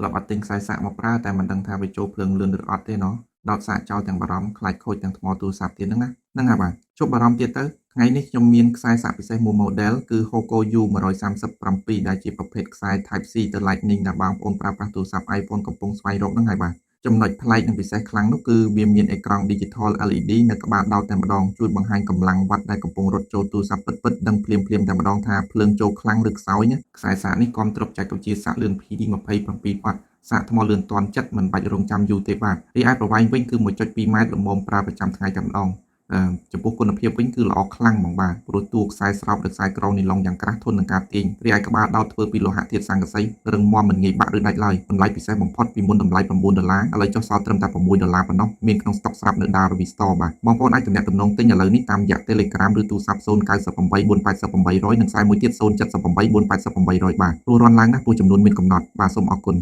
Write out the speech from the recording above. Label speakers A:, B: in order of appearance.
A: ធ្លាប់អត់ទិញខ្សែសាកមកប្រើតែមិនដឹងថាវាចូលភ្លើងលឿនឬអត់ទេណោះដោតសាកចោលទាំងបារម្ភខ្លាចខូចទាំងថ្មទូរស័ព្ទទៀតហ្នឹងណាហ្នឹងហើយបាទជប់បារម្ភទៀតទៅថ្ងៃនេះខ្ញុំមានខ្សែសាកពិសេសមួយ model គឺ Hoco U137 ដែលជាប្រភេទខ្សែ Type C ទៅ Lightning ដែលបងប្អូនប្រើប្រាស់ទូរស័ព្ទ iPhone កំពុងស្វែងរកហ្នឹងហើយបាទចំណុចប្លែកនិងពិសេសខ្លាំងនោះគឺវាមានអេក្រង់ Digital LED នៅក្បាលដោតតែម្ដងជួយបង្ហាញកម្លាំងវ៉ាត់ដែលកំពុងរត់ចូលទូរស័ព្ទពិតៗដឹងភ្លាមៗតែម្ដងថាភ្លើងចូលខ្លាំងឬខ្សោយណាខ្សែសាកនេះគាំទ្របច្ចេកវិទ្យាសាកលឿន PD 27វ៉ាត់សាកថ្មលឿនទាន់ចិត្តមិនបាច់រងចាំយូរទេបាទរីឯប្រវែងវិញគឺ1.2ម៉ែត្រល្មមប្រើប្រចាំថ្ងៃតែម្ដងចំពោះគុណភាពវិញគឺល្អខ្លាំងហ្មងបាទព្រោះតួខ្សែស្រោបដោយខ្សែក្រងនីឡុងយ៉ាងក្រាស់ធន់នឹងការទាញរីឯក្បាលដោតធ្វើពីលោហៈធាតុស័ង្កសីរឹងមាំមិនងាយបាក់ឬដាច់ឡើយតម្លៃពិសេសបំផុតពីមុនតម្លៃ9ដុល្លារឥឡូវចុះសល់ត្រឹមតែ6ដុល្លារប៉ុណ្ណោះមានក្នុងស្តុកស្រាប់នៅ Darvi Store បាទបងប្អូនអាចទំនាក់ទំនងទិញឥឡូវនេះតាមរយៈ Telegram ឬទូរស័ព្ទ098 480 800និងខ្សែមួយទៀត078 480 800បាទព្រោះរន់ឡើងណាស់ព្រោះចំនួនមានកំណត់បាទសូមអរគុណ។